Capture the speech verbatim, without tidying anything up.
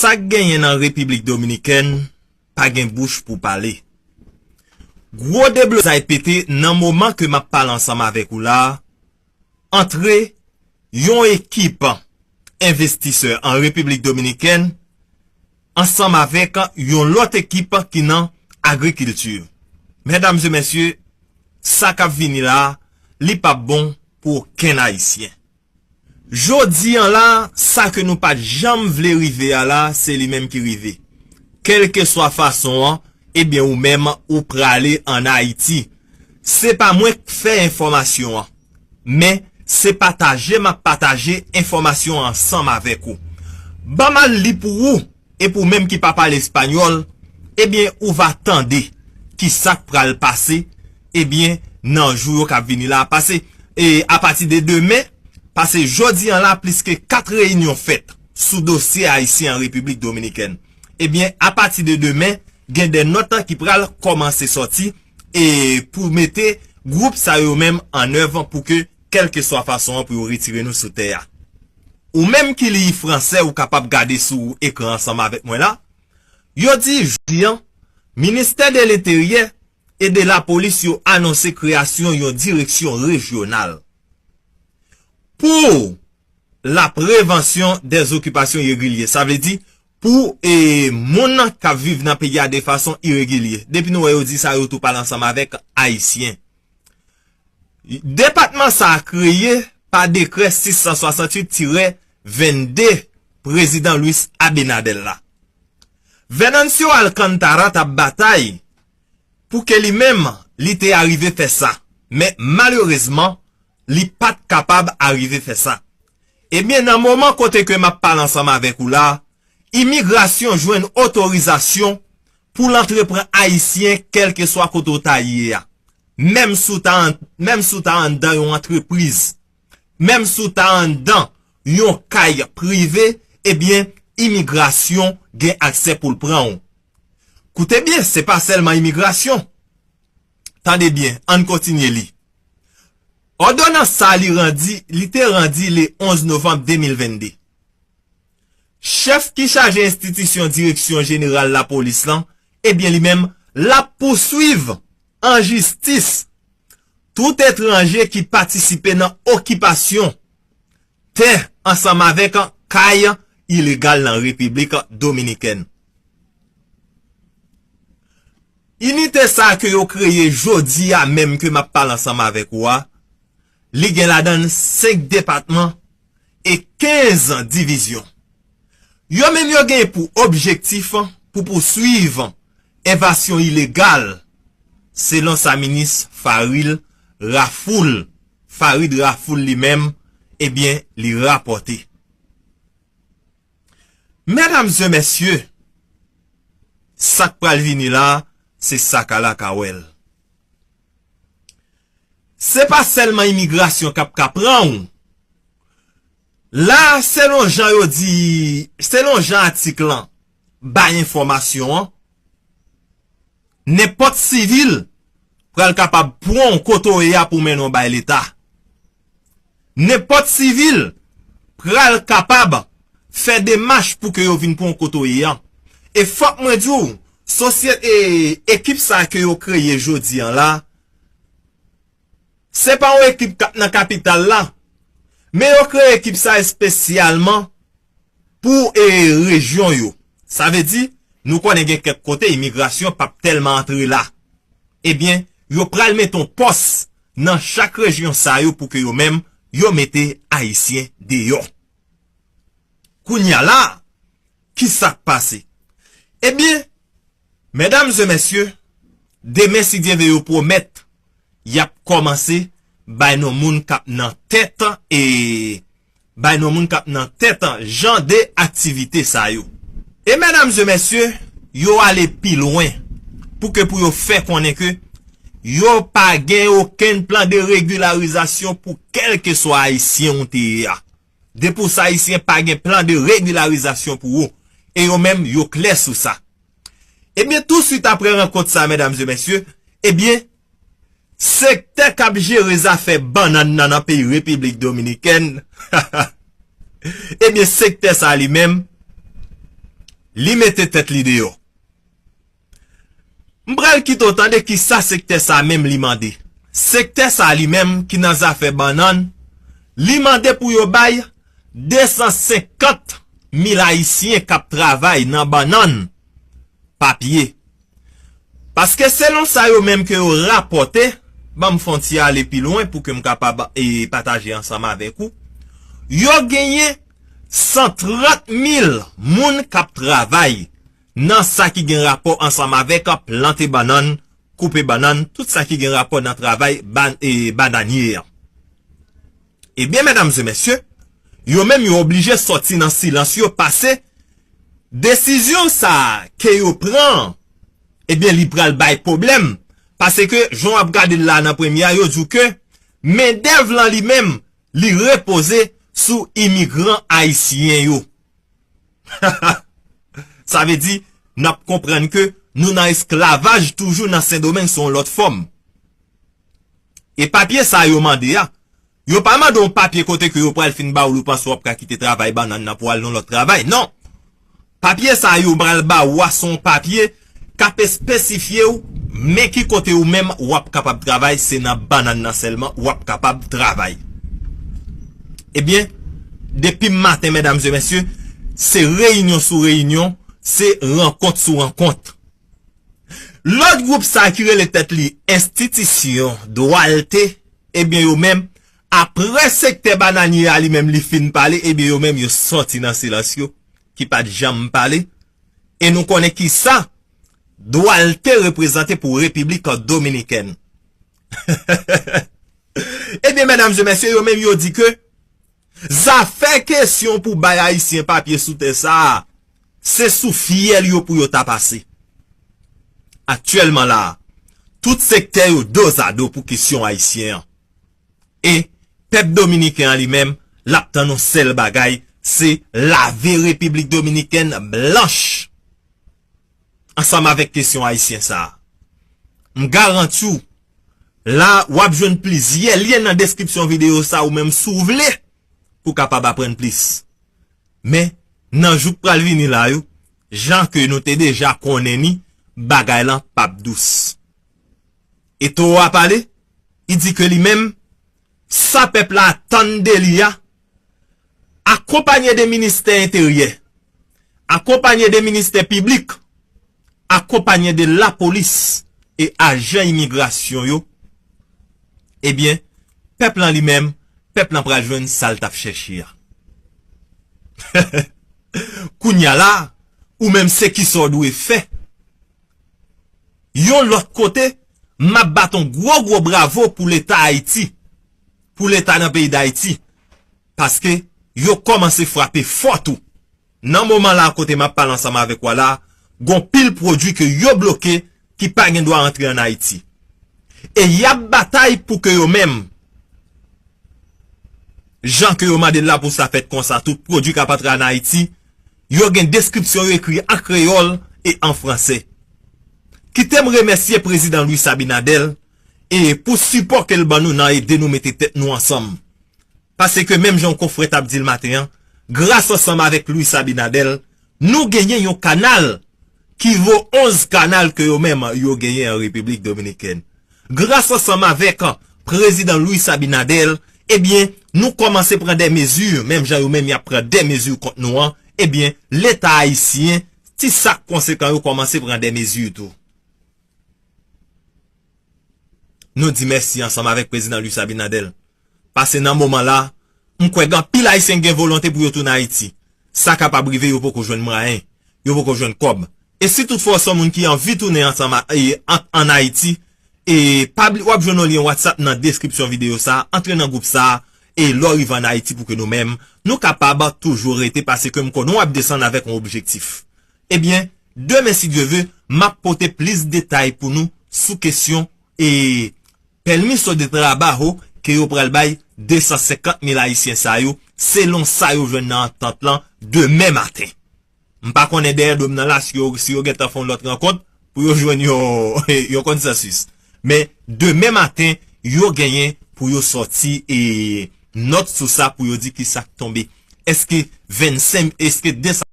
Sa k genyen nan Repiblik Dominikèn pa gen bouch pou pale. Gwo deblozay pete nan moman ke m ap pale ansanm avèk ou la a, antre yon ekip envestisè an Repiblik Dominikèn ansanm avèk yon lòt ekip ki nan agrikilti. Medam e mesye, sa k ap vini la a, li p ap bon pou okenn Ayisyen. Jodi an la, sa ke nou pa t janm vle rive a la, se li menm ki rive. Kèlkeswa fason an, ebyen ou menm ou prale ann Ayiti. Se pa mwen k fè enfòmasyon an, men se pataje m ap pataje enfòmasyon an ansanm avèk ou. Ban m al li pou ou, epi ou menm ki pa pale espanyòl, ebyen ou va tande kisa k pral pase, ebyen nan jou yo k ap vini la. Pase, e, apati de demen, pase jodi an la, plis ke kat reyinyon fèt sou dosye ayisyen an Repiblik Dominikèn. Ebyen, apati de demen, gen de nòt ki pral kòmanse sòti, e pou mete gwoup sa yo menm an èv pou ke kèlkeswa fason an pou yo retire nou sou tè a. Ou menm ki li fransè, ou kapab gade sou ekran ansanm avèk mwen la. Yo di jodi an, Ministè de Lenteryè e de Lapolis yo anonse kreyasyon yon direksyon rejyonal pou la prevansyon dè zokipasyon iregilye. Sa vle di, pou, e, moun k ap viv nan peyi a de fason iregilye. Depi nou wè yo di sa, yo tou pale ansanm avèk Ayisyen. Depatman sa a kreye pa dekrè sis san swasanntuit tirè vennde prezidan Luis Abinader la. Venancio Alcántara t ap batay pou ke li menm, li te arive fè sa. Men malerezman, li pa t kapab arive fè sa. Ebyen, nan moman kote ke m ap pale ansanm avèk ou la, imigrasyon jwenn otorizasyon pou l antreprann Ayisyen kèlkeswa kote w ta ye a. Menm si w ta an, menm si w ta anndan yon antrepriz, menm si w ta anndan yon kay prive, ebyen, imigrasyon gen aksè pou l pran w. Koute byen, se pa sèlman imigrasyon. Tande byen, ann kontinye li. Òdonans sa a, li randi, li te randi le onz novanm de mil vennde. Chèf ki chaje enstitisyon Direksyon Jeneral Lapolis lan, ebyen, li menm, l ap pouswiv an jistis tout etranje ki patisipe nan okipasyon tè ansanm avèk kay ilegal nan Repiblik Dominikèn. Inite sa a ke yo kreye jodi a menm ke m ap pale ansanm avèk ou a, li gen ladan l senk depatman e kenz divizyon. Yo menm yo gen pou objektif pou pouswiv envazyon ilegal, selon sa minis Faril Rafoul, Farid Rafoul li menm, ebyen, li rapòte. Medam e mesye, sa k pral vini la, se sa k a la ka wè l. Se pa sèlman imigrasyon k ap ka pran w. La, selon jan yo di, selon jan atik lan bay enfòmasyon an, nenpòt sivil pral kapab pran w kote w ye a pou mennen w bay Leta. Nenpòt sivil pral kapab fè demach pou ke yo vin pran w kote w ye a. E fòk mwen di w, sosye-, e, ekip sa a ke yo kreye jodi an la, se pa yon ekip k ap nan kapital la, men yo kreye ekip sa espesyalman pou, e, rejyon yo. Sa vle di, nou konnen gen kèk kote imigrasyon p ap tèlman antre la. Ebyen, yo pral mete yon pòs nan chak rejyon sa yo pou ke yo menm, yo mete Ayisyen deyò. Kounye a la, ki sa k pase? Ebyen, medam e mesye, demen, si Dye ve, yo pwomèt y ap kòmanse bay non moun k ap nan tèt, e bay non moun k ap nan tèt jan de aktivite sa yo. E medam e mesye, yo ale pi lwen pou ke pou yo fè konnen ke yo pa gen okenn plan de regilarizasyon pou kèlkeswa Ayisyen ou te ye a. Depi w se Ayisyen, pa gen plan de regilarizasyon pou ou. E yo menm, yo klè sou sa. Ebyen, touswit apre rankont sa, medam e mesye, ebyen, sektè k ap jere zafè bannann nan, nan peyi Repiblik Dominikèn, ebyen, sektè sa li menm, Li mete tèt li deyò. M pral kite w tande kisa sektè sa menm li mande. Sektè sa li menm ki nan zafè bannann, li mande pou yo bay de san senkant mil Ayisyen k ap travay nan bannann papye. Paske selon sa yo menm ke yo rapòte, ban m fè yon ti ale pi lwen pou ke m kapab, e, pataje ansanm avèk ou. Yo genyen san trant mil moun k ap travay nan sa ki gen rapò ansanm avèk plante bannann, koupe bannann, tout sa ki gen rapò nan travay ban-, e, bananye an. Ebyen, medam e mesye, yo menm yo oblije sòti nan silans yo, pase desizyon sa a ke yo pran, ebyen, li pral bay pwoblèm. Paske, jan w ap gade l la nan premye a, yo di w ke mendèv lan li menm, li repoze sou imigran ayisyen yo. Sa vle di, n ap konprann ke nou nan esklavaj toujou nan Sendomeng sou yon lòt fòm. E papye sa yo mande a, yo pa mande yon papye kote ke yo pral fin ba w li, w panse w ap ka kite travay bannann nan pou al nan lòt travay. Non. Papye sa yo pral ba w a, se yon papye k ap espesifye w men ki kote ou menm w ap kapab travay, se nan bannann nan sèlman w ap kapab travay. Ebyen, depi maten, medam e mesye, se reyinyon sou reyinyon, se rankont sou rankont. Lòt gwoup sa ki rele tèt li enstitisyon Dwalte, ebyen yo menm, apre sektè bananye a li menm li fin pale, ebyen yo menm yo sòti nan silans yo, ki pa t janm pale. E nou konnen kisa Dwalte reprezante pou Repiblik Dominikèn. Ebyen, medam e mesye, yo menm yo di ke zafè kesyon pou bay Ayisyen papye sou tè sa a, se sou fyèl yo pou yo ta pase. Aktyèlman la a, tout sektè yo dozado pou kesyon ayisyen an. E pèp dominiken an li menm, l ap tann yon sèl bagay, se lave Repiblik Dominikèn blanch ansanm avèk kesyon ayisyen sa a. M garanti w, la, w ap jwenn plizyè lyen nan deskripsyon videyo sa a ou menm si w vle, pou w kapab aprann plis. Men, nan jou k pral vini la yo, jan ke nou te deja konnen ni, bagay lan p ap dous. E towo a pale, li di ke li menm, sa pèp la atann de li a, akonpanye de ministè enteryè, akonpanye de ministè piblik, akonpanye de lapolis e ajan imigrasyon yo, ebyen, pèp lan li menm, pèp lan pral jwenn sa l t ap chèche a. Kounye a la, ou menm se kisa w dwe fè? Yon lòt kote, m ap bat yon gwo, gwo bravo pou Leta Ayiti, pou Leta nan peyi Dayiti, paske yo kòmanse frape fò tou. Nan moman la kote m ap pale ansanm avèk w la, gon pil pwodui ke yo bloke ki pa gen dwa antre ann Ayiti. E y ap batay pou ke yo menm, jan ke yo mande l la pou sa fèt konsa, tout pwodui k ap antre ann Ayiti, yo gen deskripsyon yo ekri an kreyòl e an fransè. Kite m remèsye Prezidan Luis Abinader e pou sipò ke l ban nou nan ede nou mete tèt nou ansanm. Paske menm jan yon konfrè t ap di l maten an, gras ansanm avèk Luis Abinader, nou genyen yon kanal ki vo onz kanal ke yo menm yo genyen an Repiblik Dominikèn. Gras ansanm avèk Prezidan Luis Abinader, ebyen, nou kòmanse pran de mezi, menm jan yo menm y ap pran de mezi kont nou an, ebyen, Leta ayisyen, ti sa k konsekan yo kòmanse pran de mezi tou. Nou di mèsi ansanm avèk Prezidan Luis Abinader. Pase nan moman la, m kwè gen anpil Ayisyen ki gen volonte pou yo tounen Ayiti. Sa kapab rive yo poko jwenn mwayen, yo poko jwenn kòb. E si toutfwa w se yon moun ki anvi tounen ansanm a, e, an, ann Ayiti, e pa bli-, w ap jwenn yon lyen WhatsApp nan deskripsyon videyo sa a, antre nan gwoup sa a, e lè w rive ann Ayiti pou ke nou menm, nou kapab toujou rete, paske m konnen w ap desann avèk yon objektif. Ebyen, demen, si Dye ve, m ap pote plis detay pou nou sou kesyon e pèmiso de trabajo ke yo pral bay de san senkant mil Ayisyen sa yo, selon sa yo jwenn nan antant lan demen maten. M pa konnen dèyè do m nan la si yo, si yo gentan fè yon lòt rankont pou yo jwenn yon, yon konsansis. Men demen maten, yo genyen pou yo sòti e nòt sou sa pou yo di kisa k tonbe. Èske vennsenk, èske de san